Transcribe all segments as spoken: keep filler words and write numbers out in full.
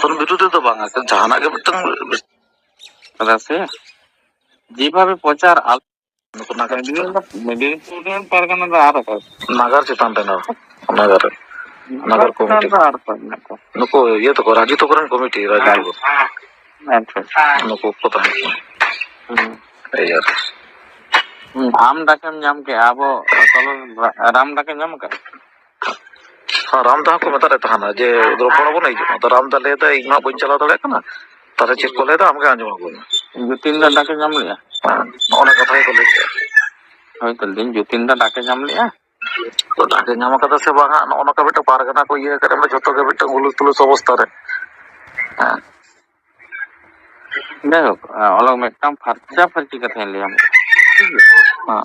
ᱥᱚᱨᱠᱟᱨ ᱵᱤᱨᱩᱫᱷ ᱨᱮᱫᱚ ᱵᱟᱝᱟ, ᱡᱟᱦᱟᱱᱟᱜ ᱜᱮ ᱢᱤᱫᱴᱟᱝ ᱪᱮᱫᱟᱜ ᱥᱮ ᱡᱮᱵᱷᱟᱵᱮ ᱯᱨᱚᱪᱟᱨ ᱟᱞ-, ᱱᱩᱠᱩ ᱱᱟᱜᱟᱨ ᱪᱮᱛᱟᱱ, ᱢᱮᱫᱤᱱᱤᱯᱩᱨ ᱨᱮᱱ ᱯᱟᱨᱜᱟᱱᱟ ᱫᱚ ᱟᱨ ᱚᱠᱚᱭ? ᱱᱟᱜᱟᱨ ᱪᱮᱛᱟᱱ ᱨᱮᱱ ᱦᱚᱲ, ᱱᱟᱜᱟᱨ ᱨᱮᱱ, ᱱᱟᱜᱟᱨ ᱱᱟᱜᱟᱨ ᱪᱮᱛᱟᱱ ᱠᱚᱢᱤᱴᱤ᱾ ᱨᱮ ᱟᱨ ᱚᱠᱚᱭ ᱢᱮᱱᱟᱜ ᱠᱚᱣᱟ? ᱱᱩᱠᱩ ᱤᱭᱟᱹ ᱛᱟᱠᱚ, ᱨᱟᱡᱩ ᱛᱟᱠᱚ ᱨᱮᱱ ᱠᱚᱢᱤᱴᱤ, ᱨᱟᱡᱩ ᱛᱟᱠᱚ᱾ ᱟᱪᱪᱷᱟ, ᱟᱪᱪᱷᱟ᱾ ᱱᱩᱠᱩ ᱠᱚ ᱛᱟᱦᱮᱸ ᱠᱟᱱᱟ᱾ ᱦᱩᱸ᱾ ᱮᱭ ᱟᱨᱠᱤ᱾ ᱦᱩᱸ, ᱟᱢ ᱰᱟᱠᱮᱢ ᱧᱟᱢ ᱠᱮᱜᱼᱟ, ᱟᱵᱚ ᱛᱚᱞᱚ ᱨᱟ-, ᱨᱟᱢ ᱰᱟᱠᱮ ᱧᱟᱢ ᱠᱟᱜᱼᱟ? ᱦᱮᱸ, ᱨᱟᱢᱫᱟ ᱦᱚᱸᱠᱚ ᱢᱮᱛᱟᱜ ᱨᱮ ᱛᱟᱦᱮᱱᱟ ᱡᱮ, ᱨᱚᱯᱚᱲ ᱟᱵᱚᱱ ᱦᱤᱡᱩᱜ ᱢᱟ᱾ ᱟᱫᱚ ᱨᱟᱢᱫᱟ ᱞᱟᱹᱭ ᱫᱟᱭ, "ᱤᱧ ᱢᱟ ᱵᱟᱹᱧ ᱪᱟᱞᱟᱣ ᱫᱟᱲᱮᱭᱟᱜ ᱠᱟᱱᱟ, ᱛᱟᱦᱞᱮ ᱪᱮᱫ ᱠᱚ ᱞᱟᱹᱭ ᱫᱟ ᱟᱢᱜᱮ ᱟᱸᱡᱚᱢ ᱟᱹᱜᱩᱭ ᱢᱮ᱾" ᱡᱚᱛᱤᱱ ᱫᱟ ᱰᱟᱠᱮ ᱧᱟᱢ ᱞᱮᱜᱼᱟ? ᱦᱮᱸ, ᱱᱚᱜᱼᱚ ᱱᱚᱣᱟ ᱠᱟᱛᱷᱟ ᱜᱮᱠᱚ ᱞᱟᱹᱭ ᱠᱮᱜᱼᱟ᱾ ᱦᱳᱭ ᱛᱚ, ᱞᱟᱹᱭᱫᱟᱹᱧ ᱡᱚᱛᱤᱱ ᱫᱟ ᱰᱟᱠᱮ ᱧᱟᱢ ᱞᱮᱜᱼᱟ? ᱛᱚ ᱰᱟᱠᱮ ᱧᱟᱢ ᱠᱟᱫᱟ ᱥᱮ ᱵᱟᱝ ᱦᱟᱸᱜ, ᱱᱚᱜᱼᱚ ᱱᱚᱝᱠᱟ ᱢᱤᱫᱴᱟᱝ ᱯᱟᱨᱜᱟᱱᱟ ᱠᱚ ᱤᱭᱟᱹ ᱠᱟᱫᱟ, ᱡᱚᱛᱚ ᱜᱮ ᱢᱤᱫᱴᱟᱝ ᱦᱩᱞᱩᱥ ᱛᱩᱞᱩᱥ ᱚᱵᱚᱥᱛᱟ ᱨᱮ᱾ ᱦᱮᱸ᱾ ᱡᱟᱭᱦᱳᱠ, ᱚᱞᱚᱜ ᱢᱤᱫᱴᱟᱝ ᱯᱷᱟᱨᱪᱟ ᱯᱷᱟᱹᱨᱪᱤ ᱠᱟᱛᱷᱟᱧ ᱞᱟᱹᱭᱟᱢ ᱠᱟᱱᱟ, ᱴᱷᱤᱠ ᱜᱮᱭᱟ? ᱦᱮᱸ᱾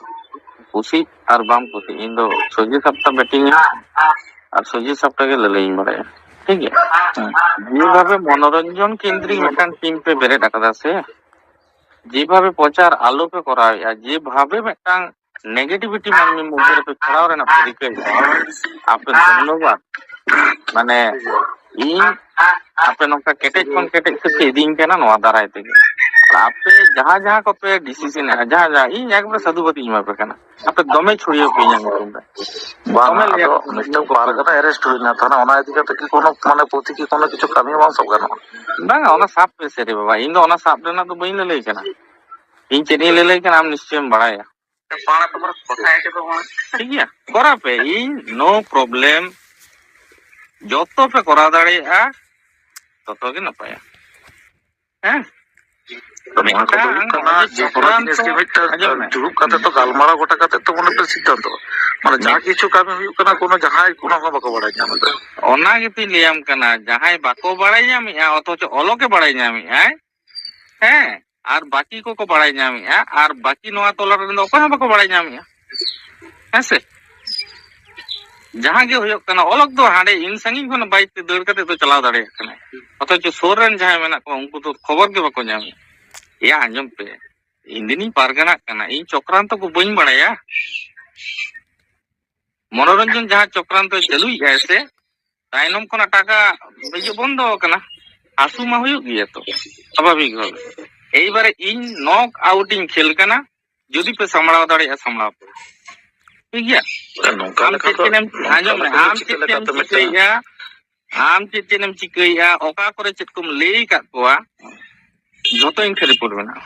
ᱠᱩᱥᱤ ᱟᱨ ᱵᱟᱢ ᱠᱩᱥᱤ, ᱤᱧ ᱫᱚ ᱥᱚᱡᱷᱮ ᱥᱟᱯᱴᱟ ᱵᱮᱴᱤᱝ ᱤᱧ ᱟᱨ ᱥᱚᱡᱷᱮ ᱥᱟᱯᱴᱟ ᱜᱮ ᱞᱟᱹᱞᱟᱹᱭᱤᱧ ᱵᱟᱲᱟᱭᱟ, ᱴᱷᱤᱠ ᱜᱮᱭᱟ? ᱦᱮᱸ᱾ ᱡᱮᱵᱷᱟᱵᱮ ᱢᱚᱱᱳᱨᱚᱧᱡᱚᱱ ᱠᱮᱱᱫᱨᱤᱠ ᱢᱤᱫᱴᱟᱝ ᱴᱤᱢ ᱯᱮ ᱵᱮᱨᱮᱫ ᱟᱠᱟᱫᱟ ᱥᱮ, ᱡᱮᱵᱷᱟᱵᱮ ᱯᱨᱚᱪᱟᱨ ᱟᱞᱚ ᱯᱮ ᱠᱚᱨᱟᱣᱮᱫᱼᱟ, ᱡᱮᱵᱷᱟᱵᱮ ᱢᱤᱫᱴᱟᱝ negativity ᱢᱟᱹᱱᱢᱤ ᱢᱚᱫᱽᱫᱷᱮ ᱨᱮᱯᱮ ᱪᱷᱚᱲᱟᱣ ᱨᱮᱱᱟᱜ ᱯᱮ ᱨᱤᱠᱟᱹᱭᱮᱫᱼᱟ, ᱟᱯᱮ ᱫᱷᱚᱱᱱᱚᱵᱟᱫ᱾ ᱢᱟᱱᱮ, ᱤᱧ ᱟᱯᱮ ᱱᱚᱝᱠᱟ ᱠᱮᱴᱮᱡ ᱠᱷᱚᱱ ᱠᱮᱴᱮᱡ ᱥᱮᱫ ᱯᱮ ᱤᱫᱤᱧ ᱠᱟᱱᱟ ᱱᱚᱣᱟ ᱫᱟᱨᱟᱭ ᱛᱮᱜᱮ᱾ ᱟᱨ ᱟᱯᱮ ᱡᱟᱦᱟᱸ ᱡᱟᱦᱟᱸ ᱠᱚᱯᱮ decision ᱮᱫᱼᱟ, ᱡᱟᱦᱟᱸ ᱡᱟᱦᱟᱸ, ᱤᱧ ᱮᱠᱵᱟᱨᱮ ᱥᱟᱹᱫᱷᱩᱵᱟᱫ ᱤᱧ ᱮᱢᱟ ᱯᱮ ᱠᱟᱱᱟ᱾ ᱟᱯᱮ ᱫᱚᱢᱮ ᱪᱷᱩᱲᱭᱟᱹᱣ ᱯᱮ ᱤᱧᱟᱹᱜ ᱧᱩᱛᱩᱢ ᱨᱮ᱾ ᱵᱟᱝ, ᱫᱚᱢᱮ ᱞᱟᱹᱭᱟ ᱟᱫᱚ ᱯᱮ, ᱢᱤᱫᱴᱟᱝ ᱯᱟᱨᱜᱟᱱᱟ arrest ᱦᱩᱭᱱᱟ, ᱛᱟᱦᱞᱮ ᱚᱱᱟ ᱤᱫᱤ ᱠᱟᱛᱮ ᱠᱤ ᱠᱳᱱᱳ, ᱢᱟᱱᱮ, ᱯᱩᱛᱷᱤ ᱠᱤ ᱠᱳᱱᱳ ᱠᱤᱪᱷᱩ ᱠᱟᱹᱢᱤ ᱵᱟᱝ ᱥᱟᱵ ᱜᱟᱱᱚᱜᱼᱟ? ᱵᱟᱝᱟ, ᱚᱱᱟ ᱥᱟᱵ ᱯᱮ ᱥᱮ ᱨᱮ ᱵᱟᱵᱟ, ᱤᱧ ᱫᱚ ᱚᱱᱟ ᱥᱟᱵ ᱨᱮᱱᱟᱜ ᱫᱚ ᱵᱟᱹᱧ ᱞᱟᱹᱞᱟᱹᱭ ᱠᱟᱱᱟ᱾ ᱤᱧ ᱪᱮᱫ ᱤᱧ ᱞᱟᱹᱞᱟᱹᱭ ᱠᱟᱱᱟ ᱟᱢ ᱱᱤᱥᱪᱚᱭᱮᱢ ᱵᱟᱲᱟᱭᱟ᱾ ᱴᱷᱤᱠ ᱜᱮᱭᱟ, ᱠᱚᱨᱟᱣ ᱯᱮ, ᱤᱧ no problem, ᱡᱚᱛᱚ ᱯᱮ ᱠᱚᱨᱟᱣ ᱫᱟᱲᱮᱭᱟᱜᱼᱟ, ᱛᱚᱛᱚ ᱜᱮ ᱱᱟᱯᱟᱭᱟ᱾ ᱦᱮᱸ? ᱱᱚᱣᱟ ᱠᱚᱫᱚ ᱦᱩᱭᱩᱜ ᱠᱟᱱᱟ ᱢᱤᱫᱴᱟᱝ ᱡᱮ ᱠᱳᱱᱳ ᱪᱚᱠᱨᱟᱱᱛᱚ, ᱡᱤᱱᱤᱥ ᱜᱮ ᱢᱤᱫᱴᱟᱝ ᱟᱸᱡᱚᱢ ᱢᱮ᱾ ᱫᱩᱲᱩᱵ ᱠᱟᱛᱮ ᱛᱚ ᱜᱟᱞᱢᱟᱨᱟᱣ ᱜᱚᱴᱟ ᱠᱟᱛᱮ ᱛᱚ ᱢᱚᱱᱮ ᱯᱮ ᱥᱤᱫᱽᱫᱷᱟᱱᱛᱚ᱾ ᱢᱟᱱᱮ ᱡᱟᱦᱟᱸ ᱢᱤᱫ ᱠᱤᱪᱷᱩ ᱠᱟᱹᱢᱤ ᱦᱩᱭᱩᱜ ᱠᱟᱱᱟ, ᱠᱳᱱᱳ ᱡᱟᱦᱟᱸᱭ ᱠᱳᱱᱳ ᱦᱚᱸ ᱵᱟᱠᱚ ᱵᱟᱲᱟᱭ ᱧᱟᱢ ᱮᱫᱟ᱾ ᱚᱱᱟ ᱜᱮᱛᱚᱧ ᱞᱟᱹᱭᱟᱢ ᱠᱟᱱᱟ, ᱡᱟᱦᱟᱸᱭ ᱵᱟᱠᱚ ᱵᱟᱲᱟᱭ ᱧᱟᱢᱮᱫᱼᱟ, ᱚᱛᱷᱚᱪᱚ ᱚᱞᱚᱜ ᱮ ᱵᱟᱲᱟᱭ ᱧᱟᱢᱮᱫᱼᱟᱭ, ᱦᱮᱸ, ᱟᱨ ᱵᱟᱹᱠᱤ ᱠᱚᱠᱚ ᱵᱟᱲᱟᱭ ᱧᱟᱢᱮᱫᱼᱟ, ᱟᱨ ᱵᱟᱹᱠᱤ ᱱᱚᱣᱟ ᱴᱚᱞᱟ ᱨᱮᱱ ᱫᱚ ᱚᱠᱚᱭ ᱦᱚᱸ ᱵᱟᱠᱚ ᱵᱟᱲᱟᱭ ᱧᱟᱢᱮᱫᱼᱟ᱾ ᱦᱮᱸ ᱥᱮ? ᱡᱟᱦᱟᱸ ᱜᱮ ᱦᱩᱭᱩᱜ ᱠᱟᱱᱟ, ᱚᱞᱚᱜ ᱫᱚ ᱦᱟᱸᱰᱮ ᱤᱱ ᱥᱟᱺᱜᱤᱧ ᱠᱷᱚᱱ bike ᱛᱮ ᱫᱟᱹᱲ ᱠᱟᱛᱮ ᱫᱚ ᱪᱟᱞᱟᱣ ᱫᱟᱲᱮᱭᱟᱜ ᱠᱟᱱᱟᱭ, ᱚᱛᱷᱚᱪᱚ ᱥᱩᱨ ᱨᱮᱱ ᱡᱟᱦᱟᱸᱭ ᱢᱮᱱᱟᱜ ᱠᱚᱣᱟ, ᱩᱱᱠᱩ ᱫᱚ ᱠᱷᱚᱵᱚᱨ ᱜᱮ ᱵᱟᱠᱚ ᱧᱟᱢᱮᱫᱼᱟ᱾ ᱮᱭᱟ, ᱟᱸᱡᱚᱢ ᱯᱮ, ᱤᱧ ᱫᱤᱱᱤᱧ ᱯᱟᱨᱜᱟᱱᱟᱜ ᱠᱟᱱᱟ, ᱤᱧ ᱪᱚᱠᱨᱟᱱᱛᱚ ᱠᱚ ᱵᱟᱹᱧ ᱵᱟᱲᱟᱭᱟ᱾ ᱢᱚᱱᱳᱨᱚᱧᱡᱚᱱ ᱡᱟᱦᱟᱸ ᱪᱚᱠᱨᱟᱱᱛᱚᱭ ᱪᱟᱹᱞᱩᱭᱮᱫᱼᱟᱭ ᱥᱮ, ᱛᱟᱭᱱᱚᱢ ᱠᱷᱚᱱᱟᱜ ᱴᱟᱠᱟ ᱦᱤᱡᱩᱜ ᱵᱚᱱᱫᱚ ᱟᱠᱟᱱᱟ᱾ ᱦᱟᱹᱥᱩ ᱢᱟ ᱦᱩᱭᱩᱜ ᱜᱮᱭᱟ ᱛᱚ, ᱥᱟᱵᱷᱟᱵᱤᱠ ᱵᱷᱟᱵᱮ᱾ ᱮᱭᱵᱟᱨᱮ ᱤᱧ ᱱᱚᱠ ᱟᱣᱩᱴ ᱤᱧ ᱠᱷᱮᱞ ᱠᱟᱱᱟ, ᱡᱩᱫᱤ ᱯᱮ ᱥᱟᱢᱵᱲᱟᱣ ᱫᱟᱲᱮᱭᱟᱜᱼᱟ, ᱥᱟᱢᱵᱲᱟᱣ ᱯᱮ, ᱴᱷᱤᱠ ᱜᱮᱭᱟ? ᱱᱚᱝᱠᱟ ᱟᱢ ᱞᱮᱠᱷᱟᱱ ᱪᱮᱫ ᱫᱚ, ᱪᱮᱫ ᱮᱢ, ᱱᱚᱝᱠᱟ ᱟᱸᱡᱚᱢ ᱢᱮ, ᱞᱮᱠᱷᱟᱱ ᱫᱚ ᱟᱢ ᱪᱤᱠᱟᱹ ᱪᱮᱫ ᱮᱢ ᱞᱮᱠᱟᱛᱮ ᱢᱤᱫᱴᱟᱝ ᱪᱤᱠᱟᱹᱭᱮᱜᱼᱟ, ᱟᱢ ᱪᱮᱫ ᱪᱮᱫ ᱮᱢ ᱪᱤᱠᱟᱹᱭᱮᱜᱼᱟ, ᱚᱠᱟ ᱠᱚᱨᱮ ᱪᱮᱫ ᱠᱚᱢ ᱞᱟᱹᱭ ᱟᱠᱟᱫ ᱠᱚᱣᱟ, ᱡᱷᱚᱛᱚ ᱤᱧ ᱴᱷᱮᱱ ᱨᱤᱯᱳᱨᱴ ᱢᱮᱱᱟᱜᱼᱟ᱾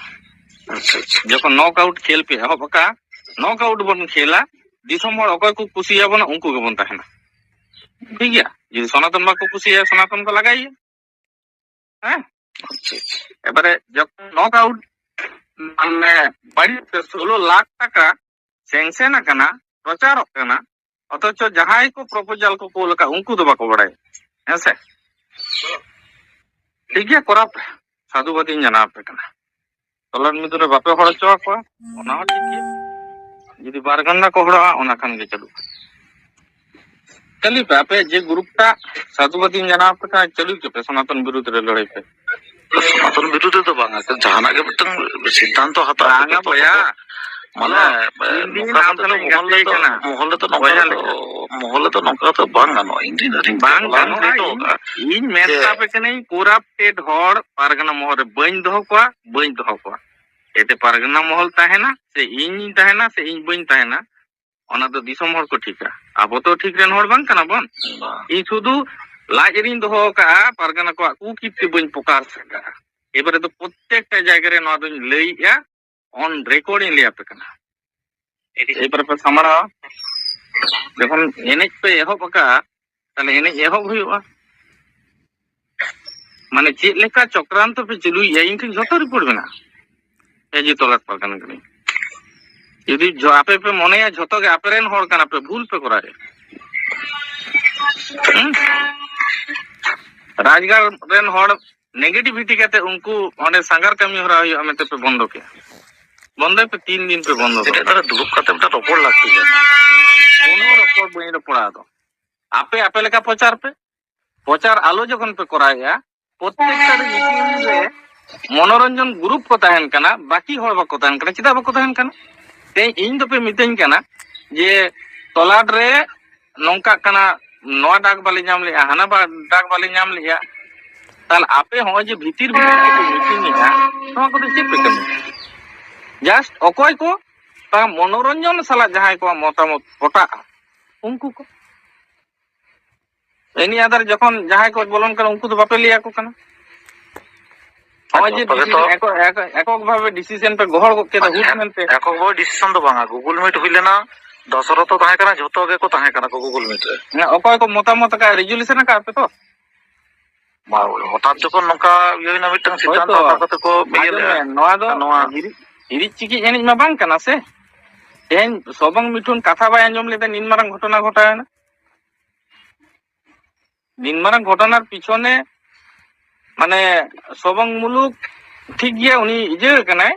ᱟᱪᱪᱷᱟ, ᱟᱪᱪᱷᱟ᱾ ᱡᱚᱠᱷᱚᱱ ᱱᱚᱠ ᱟᱣᱩᱴ ᱠᱷᱮᱞ ᱯᱮ ᱮᱦᱚᱵ ᱟᱠᱟᱫᱼᱟ, ᱱᱚᱠ ᱟᱣᱩᱴ ᱵᱚᱱ ᱠᱷᱮᱞᱟ, ᱫᱤᱥᱚᱢ ᱦᱚᱲ ᱚᱠᱚᱭ ᱠᱚ ᱠᱩᱥᱤᱭᱟᱵᱚᱱᱟ ᱩᱱᱠᱩ ᱜᱮᱵᱚᱱ ᱛᱟᱦᱮᱱᱟ, ᱴᱷᱤᱠ ᱜᱮᱭᱟ? ᱡᱩᱫᱤ ᱥᱚᱱᱟᱛᱚᱱ ᱵᱟᱠᱚ ᱠᱩᱥᱤᱭᱟᱭᱟ, ᱥᱚᱱᱟᱛᱚᱱ ᱠᱚ ᱞᱟᱜᱟᱭᱮᱭᱟ, ᱦᱮᱸ? ᱟᱪᱪᱷᱟ, ᱟᱪᱪᱷᱟ᱾ ᱮᱵᱟᱨᱮ ᱡᱚᱠᱷᱚᱱ ᱱᱚᱠ ᱟᱣᱩᱴ, ᱢᱟᱱᱮ, ᱵᱟᱹᱲᱤᱡ ᱛᱮ ᱥᱳᱞᱳ ᱞᱟᱠᱷ ᱴᱟᱠᱟ ᱥᱮᱝᱥᱮᱱ ᱟᱠᱟᱱᱟ, ᱯᱨᱚᱪᱟᱨᱚᱜ ᱠᱟᱱᱟ, ᱚᱛᱷᱚᱪᱚ ᱡᱟᱦᱟᱸᱭ ᱠᱚ ᱯᱨᱚᱯᱳᱡᱟᱞ ᱠᱚ ᱠᱳᱞ ᱟᱠᱟᱫ, ᱩᱱᱠᱩ ᱫᱚ ᱵᱟᱠᱚ ᱵᱟᱲᱟᱭᱟ, ᱦᱮᱸ ᱥᱮ? ᱴᱷᱤᱠ ᱜᱮᱭᱟ, ᱠᱚᱨᱟᱣ ᱯᱮ, ᱥᱟᱹᱫᱷᱩᱵᱟᱫ ᱤᱧ ᱡᱟᱱᱟᱣ ᱟᱯᱮ ᱠᱟᱱᱟ᱾ ᱛᱚᱞᱟᱴ ᱢᱤᱫᱩ ᱨᱮ ᱵᱟᱯᱮ ᱦᱚᱲ ᱦᱚᱪᱚ ᱟᱠᱚᱣᱟ, ᱚᱱᱟ ᱦᱚᱸ ᱴᱷᱤᱠ ᱜᱮᱭᱟ᱾ ᱡᱩᱫᱤ ᱯᱟᱨᱜᱟᱱᱟ ᱠᱚ ᱦᱚᱲᱚᱜᱼᱟ, ᱚᱱᱟ ᱠᱷᱟᱱ ᱜᱮ ᱪᱟᱹᱞᱩ᱾ ᱪᱟᱹᱞᱩᱭ ᱯᱮ, ᱟᱯᱮ ᱡᱮ ᱜᱨᱩᱯ ᱴᱟᱜ ᱥᱟᱹᱫᱷᱩᱵᱟᱫ ᱤᱧ ᱡᱟᱱᱟᱣ ᱟᱯᱮ ᱠᱟᱱᱟ, ᱪᱟᱹᱞᱩᱭ ᱯᱮ ᱥᱚᱱᱟᱛᱚᱱ ᱵᱤᱨᱩᱫᱷ ᱨᱮ ᱞᱟᱹᱲᱦᱟᱹᱭ ᱯᱮ᱾ ᱥᱚᱱᱟᱛᱚᱱ ᱵᱤᱨᱩᱫᱷ ᱨᱮᱫᱚ ᱵᱟᱝᱟ, ᱡᱟᱦᱟᱱᱟᱜ ᱜᱮ ᱢᱤᱫᱴᱟᱝ ᱥᱤᱫᱽᱫᱷᱟᱱᱛᱚ ᱦᱟᱛᱟᱣ ᱵᱟᱝᱟ ᱠᱟᱛᱮ ᱵᱚᱭᱦᱟ᱾ ᱛᱚ, ᱢᱟᱱᱮ, ᱦᱮᱞᱳ, ᱛᱤᱱ ᱫᱤᱱ ᱱᱚᱝᱠᱟ ᱟᱢ ᱠᱟᱛᱮ ᱫᱚ ᱥᱟᱞᱟᱜ ᱤᱧ ᱢᱚᱦᱚᱞ ᱜᱟᱛᱮ ᱨᱮᱫᱚ, ᱠᱟᱱᱟ, ᱢᱚᱦᱚᱞ ᱨᱮᱫᱚ ᱱᱚᱝᱠᱟ ᱵᱚᱭᱦᱟ ᱠᱟᱛᱮ ᱫᱚ, ᱞᱮᱠᱟ᱾ ᱢᱚᱦᱚᱞ ᱨᱮᱫᱚ ᱱᱚᱝᱠᱟ ᱠᱟᱛᱮ ᱵᱟᱝ ᱜᱟᱱᱚᱜᱼᱟ᱾ ᱤᱧ ᱫᱩᱧ ᱟᱹᱰᱤᱧ ᱵᱟᱝ ᱵᱚᱞᱟᱧ ᱜᱟᱱᱚᱜᱼᱟ᱾ ᱞᱟᱹᱭ ᱦᱚᱴᱚ ᱤᱧ, ᱠᱟᱜᱼᱟ ᱤᱧ ᱢᱮᱱ ᱡᱮ ᱛᱟᱯᱮ ᱠᱟᱹᱱᱟᱹᱧ, ᱠᱚᱨᱟᱯᱴᱮᱰ ᱦᱚᱲ ᱯᱟᱨᱜᱟᱱᱟ ᱢᱚᱦᱚᱞ ᱨᱮ ᱵᱟᱹᱧ ᱫᱚᱦᱚ ᱠᱚᱣᱟ, ᱵᱟᱹᱧ ᱫᱚᱦᱚ ᱠᱚᱣᱟ᱾ ᱮᱛᱮ ᱯᱟᱨᱜᱟᱱᱟ ᱢᱚᱦᱚᱞ ᱛᱟᱦᱮᱱᱟ ᱥᱮ ᱤᱧᱤᱧ ᱛᱟᱦᱮᱱᱟ ᱥᱮ ᱤᱧ ᱵᱟᱹᱧ ᱛᱟᱦᱮᱱᱟ, ᱚᱱᱟ ᱫᱚ ᱫᱤᱥᱚᱢ ᱦᱚᱲ ᱠᱚ ᱴᱷᱤᱠᱟ᱾ ᱟᱵᱚ ᱛᱚ ᱴᱷᱤᱠ ᱨᱮᱱ ᱦᱚᱲ ᱵᱟᱝ ᱠᱟᱱᱟ ᱵᱚᱱ᱾ ᱵᱟᱝ᱾ ᱤᱧ ᱥᱩᱫᱷᱩ ᱞᱟᱡ ᱨᱤᱧ ᱫᱚᱦᱚ ᱟᱠᱟᱜᱼᱟ, ᱯᱟᱨᱜᱟᱱᱟ ᱠᱚᱣᱟᱜ ᱠᱩᱠᱤᱨᱛᱤ ᱵᱟᱹᱧ ᱯᱨᱚᱠᱟᱥ ᱟᱠᱟᱜᱼᱟ᱾ ᱮᱵᱟᱨᱮ ᱫᱚ ᱯᱨᱚᱛᱛᱮᱠᱴᱟ ᱡᱟᱭᱜᱟ ᱨᱮ ᱱᱚᱣᱟ ᱫᱚᱧ ᱞᱟᱹᱭᱮᱜᱼᱟ, on record ᱤᱧ ᱞᱟᱹᱭ ᱟᱯᱮ ᱠᱟᱱᱟ᱾ ᱮᱵᱟᱨᱮ ᱯᱮ ᱥᱟᱢᱵᱲᱟᱣᱟ, ᱡᱚᱠᱷᱚᱱ ᱮᱱᱮᱡ ᱯᱮ ᱮᱦᱚᱵ ᱟᱠᱟᱜᱼᱟ, ᱛᱟᱦᱞᱮ ᱮᱱᱮᱡ ᱮᱦᱚᱵ ᱦᱩᱭᱩᱜᱼᱟ᱾ ᱢᱟᱱᱮ ᱪᱮᱫ ᱞᱮᱠᱟ ᱪᱚᱠᱨᱟᱱᱛᱚ ᱯᱮ ᱪᱟᱹᱞᱩᱭᱮᱜᱼᱟ, ᱤᱧ ᱴᱷᱮᱱ ᱡᱷᱚᱛᱚ ᱨᱤᱯᱳᱨᱴ ᱢᱮᱱᱟᱜᱼᱟ᱾ ᱮ ᱡᱮ ᱛᱚᱞᱟᱴ ᱯᱟᱨᱜᱟᱱᱟ ᱠᱟᱹᱱᱟᱹᱧ᱾ ᱡᱩᱫᱤ ᱡᱷᱚ-, ᱟᱯᱮ ᱯᱮ ᱢᱚᱱᱮᱭᱟ ᱡᱷᱚᱛᱚ ᱜᱮ ᱟᱯᱮ ᱨᱮᱱ ᱦᱚᱲ ᱠᱟᱱᱟ ᱯᱮ, ᱵᱷᱩᱞ ᱯᱮ ᱠᱚᱨᱟᱣᱮᱫᱼᱟ᱾ ᱦᱩᱸ? ᱨᱟᱡᱽᱜᱟᱲ ᱨᱮᱱ ᱦᱚᱲ ᱱᱮᱜᱮᱴᱤᱵᱷᱤᱴᱤ ᱠᱟᱛᱮ ᱩᱱᱠᱩ ᱚᱸᱰᱮ ᱥᱟᱸᱜᱟᱨ ᱠᱟᱹᱢᱤ ᱦᱚᱨᱟ ᱦᱩᱭᱩᱜᱼᱟ ᱢᱮᱱᱛᱮ ᱯᱮ ᱵᱚᱱᱫᱚ ᱠᱮᱫᱼᱟ᱾ ᱵᱚᱱᱫᱚᱭ ᱯᱮ, ᱛᱤᱱ ᱫᱤᱱ ᱯᱮ ᱵᱚᱱᱫᱚ ᱮᱴᱟᱜ ᱠᱟᱜᱼᱟ? ᱫᱷᱟᱨᱮ ᱫᱩᱲᱩᱵ ᱠᱟᱛᱮ ᱢᱤᱫᱴᱟᱝ ᱨᱚᱯᱚᱲ ᱞᱟᱹᱠᱛᱤ ᱠᱟᱱᱟ᱾ ᱠᱳᱱᱳ ᱨᱚᱯᱚᱲ ᱵᱟᱹᱧ ᱨᱚᱯᱚᱲᱟ ᱟᱫᱚ᱾ ᱟᱯᱮ ᱟᱯᱮ ᱞᱮᱠᱟ ᱯᱨᱚᱪᱟᱨ ᱯᱮ᱾ ᱯᱨᱚᱪᱟᱨ ᱟᱞᱚ ᱡᱚᱠᱷᱚᱱ ᱯᱮ ᱠᱚᱨᱟᱣᱮᱫᱼᱟ, ᱯᱨᱚᱛᱛᱮᱠᱴᱟ ᱨᱮ ᱢᱤᱴᱤᱝ ᱨᱮ ᱢᱚᱱᱳᱨᱚᱧᱡᱚᱱ ᱜᱨᱩᱯ ᱠᱚ ᱛᱟᱦᱮᱱ ᱠᱟᱱᱟ, ᱵᱟᱹᱠᱤ ᱦᱚᱲ ᱵᱟᱠᱚ ᱛᱟᱦᱮᱱ ᱠᱟᱱᱟ᱾ ᱪᱮᱫᱟᱜ ᱵᱟᱠᱚ ᱛᱟᱦᱮᱱ ᱠᱟᱱᱟ? ᱛᱮᱦᱮᱧ ᱤᱧ ᱫᱚᱯᱮ ᱢᱤᱛᱟᱹᱧ ᱠᱟᱱᱟ ᱡᱮ ᱛᱚᱞᱟᱴ ᱨᱮ ᱱᱚᱝᱠᱟᱜ ᱠᱟᱱᱟ, ᱱᱚᱣᱟ ᱰᱟᱠ ᱵᱟᱞᱮ ᱧᱟᱢ ᱞᱮᱜᱼᱟ, ᱦᱟᱱᱟ ᱵᱟ-, ᱰᱟᱠ ᱵᱟᱞᱮ ᱧᱟᱢ ᱞᱮᱜᱼᱟ᱾ ᱛᱟᱦᱞᱮ ᱟᱯᱮ ᱦᱚᱸᱜᱼᱚᱭ ᱡᱮ ᱵᱷᱤᱛᱤᱨ ᱵᱷᱤᱛᱤᱨ ᱛᱮᱯᱮ ᱢᱤᱴᱤᱝ ᱮᱫᱟ, ᱱᱚᱣᱟ ᱠᱚᱫᱚ ᱪᱮᱫ ᱯᱮ ᱠᱟᱹᱢᱤ? ᱡᱟᱥᱴ ᱚᱠᱚᱭ ᱠᱚ ᱛᱟ ᱢᱚᱱᱳᱨᱚᱧᱡᱚᱱ ᱥᱟᱞᱟᱜ ᱡᱟᱦᱟᱸᱭ ᱠᱚᱣᱟᱜ ᱢᱚᱛᱟᱢᱚᱛ ᱯᱚᱴᱟᱜᱼᱟ, ᱩᱱᱠᱩ ᱠᱚ᱾ ᱮᱱᱤ ᱟᱫᱟᱨ ᱡᱚᱠᱷᱚᱱ ᱡᱟᱦᱟᱸᱭ ᱠᱚ ᱵᱚᱞᱚᱱ ᱠᱟᱱᱟ, ᱩᱱᱠᱩ ᱫᱚ ᱵᱟᱯᱮ ᱞᱟᱹᱭ ᱟᱠᱚ ᱠᱟᱱᱟ᱾ ᱱᱚᱜᱼᱚᱭ ᱡᱮ ᱡᱚᱛᱚ ᱜᱮᱛᱚ ᱰᱤᱥᱤᱥᱚᱱ ᱮᱠᱚ-, ᱮᱠᱚ-, ᱮᱠᱚᱠ ᱵᱷᱟᱵᱮ ᱰᱤᱥᱤᱥᱚᱱ ᱯᱮ ᱜᱚᱦᱚᱲ ᱜᱚᱫ ᱠᱮᱫᱟ ᱦᱩᱴ ᱢᱮᱱᱛᱮ᱾ ᱮᱠᱚᱠ ᱵᱷᱟᱵᱮ ᱰᱤᱥᱤᱥᱚᱱ ᱫᱚ ᱵᱟᱝᱟ, ᱜᱩᱜᱩᱞ ᱢᱤᱴ ᱦᱩᱭ ᱞᱮᱱᱟ, ᱫᱚᱥᱚᱨᱚᱛᱷ ᱛᱟᱦᱮᱸ ᱠᱟᱱᱟ, ᱡᱷᱚᱛᱚ ᱜᱮᱠᱚ ᱛᱟᱦᱮᱸ ᱠᱟᱱᱟ ᱠᱚ ᱜᱩᱜᱩᱞ ᱢᱤᱴ ᱨᱮ᱾ ᱦᱮᱸ, ᱚᱠᱚᱭ ᱠᱚ ᱢᱚᱛᱟᱢᱚᱛ ᱟᱠᱟᱫ, ᱨᱮᱡᱩᱞᱮᱥᱚᱱ ᱟᱠᱟᱫ ᱯᱮ ᱛᱚ? ᱵᱟ, ᱦᱚᱴᱟᱛ ᱡᱚᱠᱷᱚᱱ ᱱᱚᱝᱠᱟ ᱤᱭᱟᱹ ᱦᱩᱭᱱᱟ, ᱢᱤᱫᱴᱟᱝ ᱥᱤᱫᱽᱫᱷᱟᱱᱛᱚ ᱦᱳᱭᱛᱚ, ᱦᱟᱛᱟᱣ ᱠᱟᱛᱮ ᱠᱚ ᱤᱭᱟᱹ ᱟᱸᱡᱚᱢ ᱞᱮᱜᱼᱟ᱾ ᱢᱮ, ᱱᱚᱣᱟ ᱫᱚ ᱱᱚᱣᱟ ᱦᱤᱨᱤᱡ, ᱦᱤᱨᱤᱡ ᱪᱤᱠᱤᱡ ᱮᱱᱮᱡ ᱢᱟ ᱵᱟᱝ ᱠᱟᱱᱟ ᱥᱮ᱾ ᱛᱮᱦᱮᱧ ᱥᱚᱵᱚᱝ ᱢᱤᱴᱷᱩᱱ ᱠᱟᱛᱷᱟ ᱵᱟᱭ ᱟᱸᱡᱚᱢ ᱞᱮᱫᱟ, ᱱᱤᱱ ᱢᱟᱨᱟᱝ ᱜᱷᱚᱴᱚᱱᱟ ᱜᱷᱚᱴᱟᱣᱮᱱᱟ᱾ ᱱᱤᱱ ᱢᱟᱨᱟᱝ ᱜᱷᱚᱴᱚᱱᱟᱨ ᱯᱤᱪᱷᱚᱱᱮ, ᱢᱟᱱᱮ, ᱥᱚᱵᱚᱝ ᱢᱩᱞᱩᱠ ᱴᱷᱤᱠ ᱜᱮᱭᱟ, ᱩᱱᱤ ᱤᱭᱟᱹ ᱠᱟᱱᱟᱭ,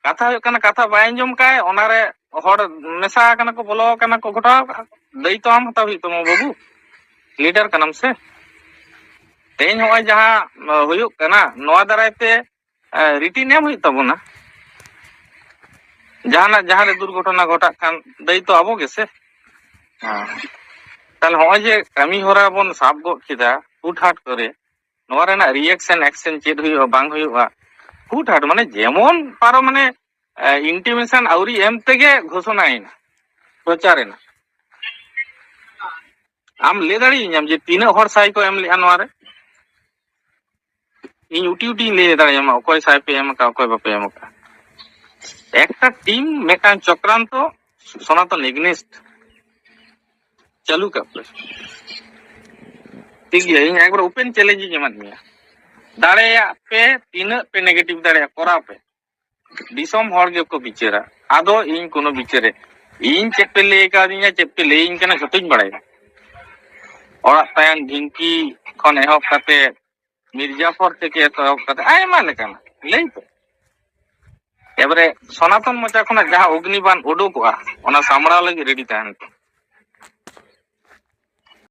ᱠᱟᱛᱷᱟ ᱦᱩᱭᱩᱜ ᱠᱟᱱᱟ, ᱠᱟᱛᱷᱟ ᱵᱟᱭ ᱟᱸᱡᱚᱢ ᱠᱟᱭ, ᱚᱱᱟᱨᱮ ᱦᱚᱲ ᱢᱮᱥᱟ ᱟᱠᱟᱱᱟ ᱠᱚ, ᱵᱚᱞᱚ ᱟᱠᱟᱱᱟ ᱠᱚ, ᱜᱷᱚᱴᱟᱣ ᱟᱠᱟᱫᱼᱟ ᱠᱚ᱾ ᱫᱟᱹᱭᱤᱛᱛᱚ ᱟᱢ ᱦᱟᱛᱟᱣ ᱦᱩᱭᱩᱜ ᱛᱟᱢᱟ ᱵᱟᱹᱵᱩ, ᱞᱤᱰᱟᱨ ᱠᱟᱱᱟᱢ ᱥᱮ᱾ ᱛᱮᱦᱮᱧ ᱱᱚᱜᱼᱚᱭ ᱡᱟᱦᱟᱸ, ᱟ, ᱦᱩᱭᱩᱜ ᱠᱟᱱᱟ, ᱱᱚᱣᱟ ᱫᱟᱨᱟᱭ ᱛᱮ, ᱟ, ᱨᱤᱴᱤᱱ ᱮᱢ ᱦᱩᱭᱩᱜ ᱛᱟᱵᱚᱱᱟ᱾ ᱡᱟᱦᱟᱱᱟᱜ, ᱡᱟᱦᱟᱸ ᱨᱮ ᱫᱩᱨᱜᱷᱚᱴᱚᱱᱟ ᱜᱷᱚᱴᱟᱜ ᱠᱷᱟᱱ, ᱫᱟᱹᱭᱤᱛᱛᱚ ᱟᱵᱚ ᱜᱮᱥᱮ᱾ ᱦᱮᱸ᱾ ᱛᱟᱦᱞᱮ ᱱᱚᱜᱼᱚᱭ ᱡᱮ ᱠᱟᱹᱢᱤ ᱦᱚᱨᱟ ᱵᱚᱱ ᱥᱟᱵ ᱜᱚᱫ ᱠᱮᱫᱟ ᱦᱩᱴᱦᱟᱴ ᱠᱚᱨᱮ, ᱱᱚᱣᱟ ᱨᱮᱱᱟᱜ ᱨᱤᱭᱮᱠᱥᱚᱱ ᱮᱠᱥᱮᱱ ᱪᱮᱫ ᱦᱩᱭᱩᱜᱼᱟ ᱵᱟᱝ ᱦᱩᱭᱩᱜᱼᱟ, ᱦᱩᱴᱦᱟᱴ ᱢᱟᱱᱮ ᱡᱮᱢᱚᱱ ᱯᱟᱨᱚ ᱢᱟᱱᱮ, ᱮ, ᱤᱱᱴᱤᱢᱮᱥᱚᱱ ᱟᱹᱣᱨᱤ ᱮᱢ ᱛᱮᱜᱮ ᱜᱷᱳᱥᱚᱱᱟᱭᱮᱱᱟ, ᱯᱨᱚᱪᱟᱨ ᱮᱱᱟ᱾ ᱟᱢ ᱞᱟᱹᱭ ᱫᱟᱲᱮᱭᱟᱹᱧᱟᱢ ᱡᱮ ᱛᱤᱱᱟᱹᱜ ᱦᱚᱲ ᱥᱟᱭ ᱠᱚ ᱮᱢ ᱞᱮᱜᱼᱟ ᱱᱚᱣᱟ ᱨᱮ? ᱤᱧ ᱩᱴᱤ ᱩᱴᱤᱧ ᱞᱟᱹᱭ ᱫᱟᱲᱮᱭᱟᱢᱟ ᱚᱠᱚᱭ ᱥᱟᱭ ᱯᱮ ᱮᱢ ᱟᱠᱟᱫ, ᱚᱠᱚᱭ ᱵᱟᱯᱮ ᱮᱢ ᱟᱠᱟᱫ᱾ ᱮᱠᱴᱟ ᱴᱤᱢ, ᱢᱤᱫᱴᱟᱝ ᱪᱚᱠᱨᱟᱱᱛᱚ ᱥᱚᱱᱟᱛᱚᱱ ᱮᱜᱱᱮᱥᱴ ᱪᱟᱹᱞᱩ ᱠᱟᱜ ᱯᱮ᱾ ᱴᱷᱤᱠ ᱜᱮᱭᱟ, ᱤᱧ ᱮᱠᱵᱟᱨ ᱳᱯᱮᱱ ᱪᱮᱞᱮᱧᱡᱽ ᱤᱧ ᱮᱢᱟᱫ ᱢᱮᱭᱟ᱾ ᱫᱟᱲᱮᱭᱟᱜ ᱯᱮ, ᱛᱤᱱᱟᱹᱜ ᱯᱮ ᱱᱮᱜᱮᱴᱤᱵᱷ ᱫᱟᱲᱮᱭᱟᱜᱼᱟ ᱠᱚᱨᱟᱣ ᱯᱮ᱾ ᱫᱤᱥᱚᱢ ᱦᱚᱲ ᱜᱮᱠᱚ ᱵᱤᱪᱟᱹᱨᱟ, ᱟᱫᱚ ᱤᱧ ᱠᱳᱱᱳ ᱵᱤᱪᱟᱹᱨᱮ, ᱤᱧ ᱪᱮᱫ ᱯᱮ ᱞᱟᱹᱭ ᱠᱟᱣᱫᱤᱧᱟ, ᱪᱮᱫ ᱯᱮ ᱞᱟᱹᱭᱟᱹᱧ ᱠᱟᱱᱟ, ᱡᱷᱚᱛᱚᱧ ᱵᱟᱲᱟᱭᱟ᱾ ᱚᱲᱟᱜ ᱛᱟᱭᱟᱱ ᱰᱷᱤᱝᱠᱤ ᱠᱷᱚᱱ ᱮᱦᱚᱵ ᱠᱟᱛᱮ ᱢᱤᱨᱡᱟᱯᱚᱨ ᱛᱷᱮᱠᱮ ᱮᱛᱚᱦᱚᱵ ᱠᱟᱛᱮ ᱟᱭᱢᱟ ᱞᱮᱠᱟᱱᱟᱜ ᱞᱟᱹᱭ ᱯᱮ᱾ ᱮᱵᱟᱨᱮ ᱥᱚᱱᱟᱛᱚᱱ ᱢᱚᱪᱟ ᱠᱷᱚᱱᱟᱜ ᱡᱟᱦᱟᱸ ᱚᱜᱽᱱᱤᱵᱟᱱ ᱩᱰᱩᱠᱚᱜᱼᱟ, ᱚᱱᱟ ᱥᱟᱢᱵᱲᱟᱣ ᱞᱟᱹᱜᱤᱫ ᱨᱮᱰᱤ ᱛᱟᱦᱮᱱ ᱯᱮ᱾